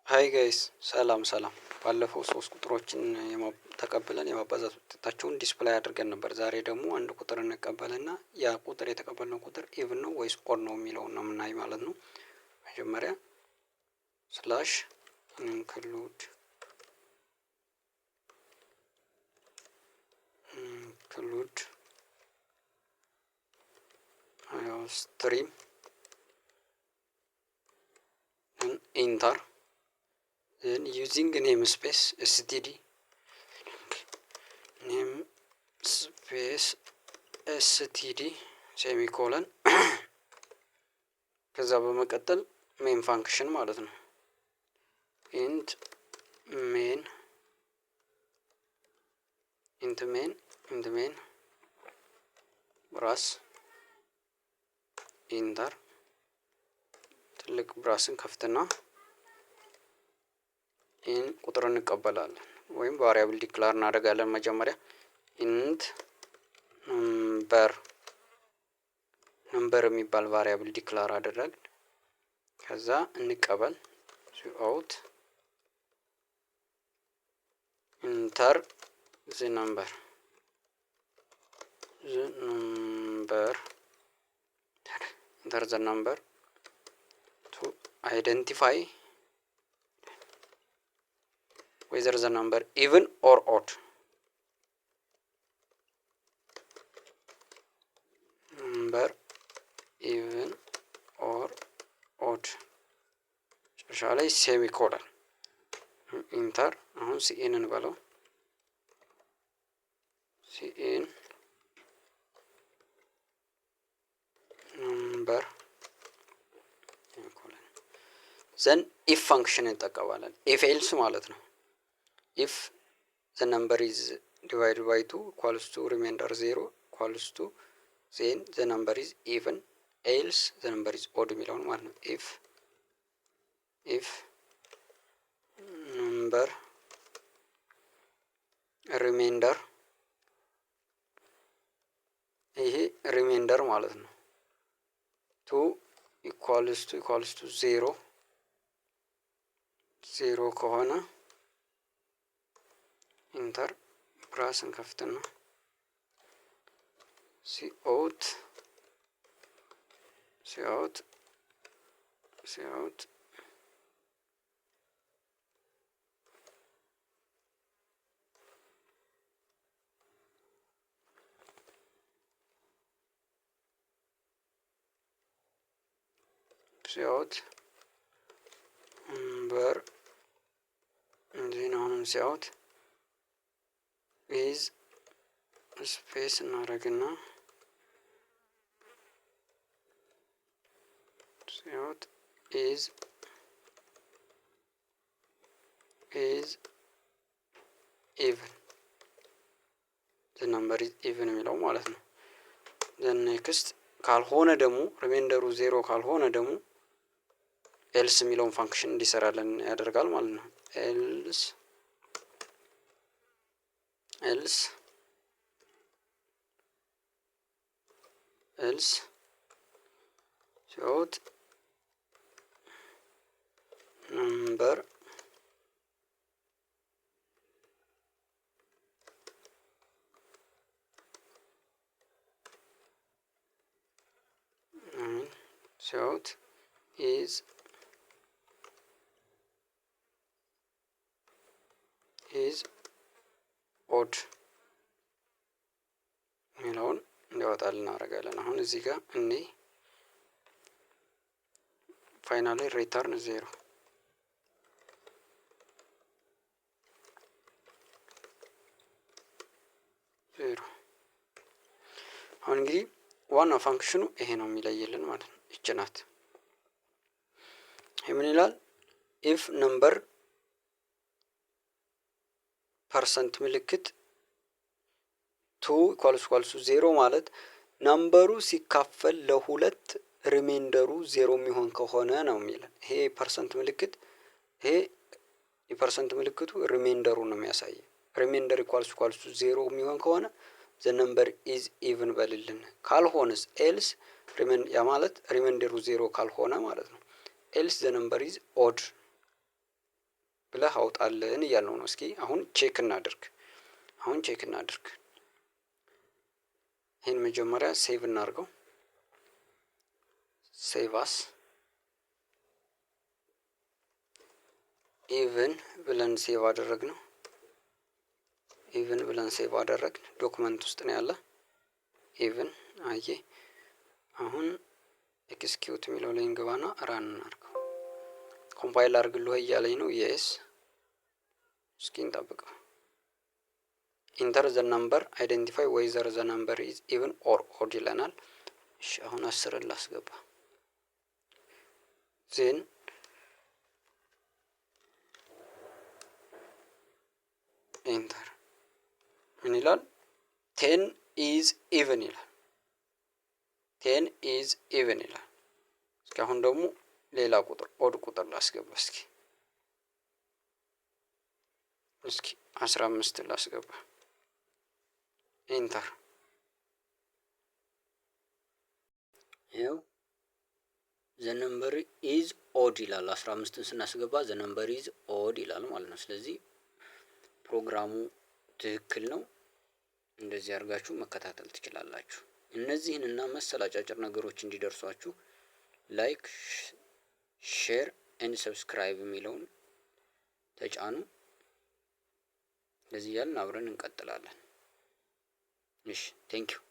Hi guys፣ ሰላም ሰላም። ባለፈው ሶስት ቁጥሮችን ተቀብለን የማባዛት ውጤታቸውን display አድርገን ነበር። ዛሬ ደግሞ አንድ ቁጥር እንቀበልና ያ ቁጥር የተቀበልነው ቁጥር even ነው ወይስ odd ነው የሚለውን ነው የምናይ ማለት ነው። መጀመሪያ slash include iostream, enter, then using namespace std, namespace std, semicolon። ከዛ በመቀጠል main function ማለት ነው። int main, int main, int main brace, enter፣ ትልቅ brace ን ከፍትና ይህን ቁጥር እንቀበላለን ወይም variable declare እናደርጋለን። መጀመሪያ int number፣ number የሚባል variable declare አደረግን። ከዛ እንቀበል፣ out enter the number, the number, enter the number to identify whether the number even or odd, number even or odd። መጨረሻ ላይ semicolon, enter። አሁን cin እንበለው፣ cin number, then if function እንጠቀማለን። If else ማለት ነው። If the number is divide by two equals to remainder zero equals to, then the number is even, else the number is odd የሚለውን ማለት ነው። If number remainder፣ ይሄ remainder ማለት ነው፣ two equals to equals to zero, zero ከሆነ enter, brace እንከፍትና cout cout cout cout number, then አሁንም cout is space እናደርግና cout is even, the number is even የሚለው ማለት ነው። Then next ካልሆነ ደግሞ፣ remainder ኡ zero ካልሆነ ደግሞ else የሚለውን function እንዲሰራልን ያደርጋል ማለት ነው። Else, else, else cout number cout is odd የሚለውን እንዲያወጣልን እናደርጋለን። አሁን እዚህ ጋር እኔ finally return zero, zero። አሁን እንግዲህ ዋናው function ኑ ይሄ ነው የሚለይልን ማለት ነው። ይች ናት። ይህ ምን ይላል? If number percent ምልክት two equals equals zero ማለት number ኡ ሲካፈል ለሁለት remainder ኡ zero የሚሆን ከሆነ ነው የሚለን። ይሄ percent ምልክት፣ ይሄ የ percent ምልክቱ remainder ኡ ነው የሚያሳየ። Remainder equals equals zero የሚሆን ከሆነ the number is even በልልን። ካልሆነስ? Else፣ ያ ማለት remainder ኡ zero ካልሆነ ማለት ነው። Else the number is odd። ብለህ አውጣልን እያልነው ነው። እስኪ አሁን check እናድርግ። አሁን check እናድርግ። ይህን መጀመሪያ save እናድርገው። Save as even ብለን save አደረግነው። Even ብለን save አደረግን። Document ውስጥ ነው ያለ even። አየ፣ አሁን execute የሚለው ላይ እንገባና run እናድርገው። Compile አድርግልህ እያለኝ ነው። Yes። እስኪ እንጠብቀው። "Enter the number, identify whether the number is even or odd" ይለናል። እሺ፣ አሁን 10ን ላስገባ። Then enter። ምን ይላል? 10 is even ይላል። 10 is even ይላል። እስኪ አሁን ደግሞ ሌላ ቁጥር፣ odd ቁጥር ላስገባ። እስኪ 15 ላስገባ። Enter። ይኸው "the number is odd" ይላል። 15ን ስናስገባ "the number is odd" ይላል ማለት ነው። ስለዚህ ፕሮግራሙ ትክክል ነው። እንደዚህ አድርጋችሁ መከታተል ትችላላችሁ። እነዚህን እና መሰል አጫጭር ነገሮች እንዲደርሷችሁ like፣ share and subscribe የሚለውን ተጫኑ። እንደዚህ እያልን አብረን እንቀጥላለን። እሺ፣ thank you።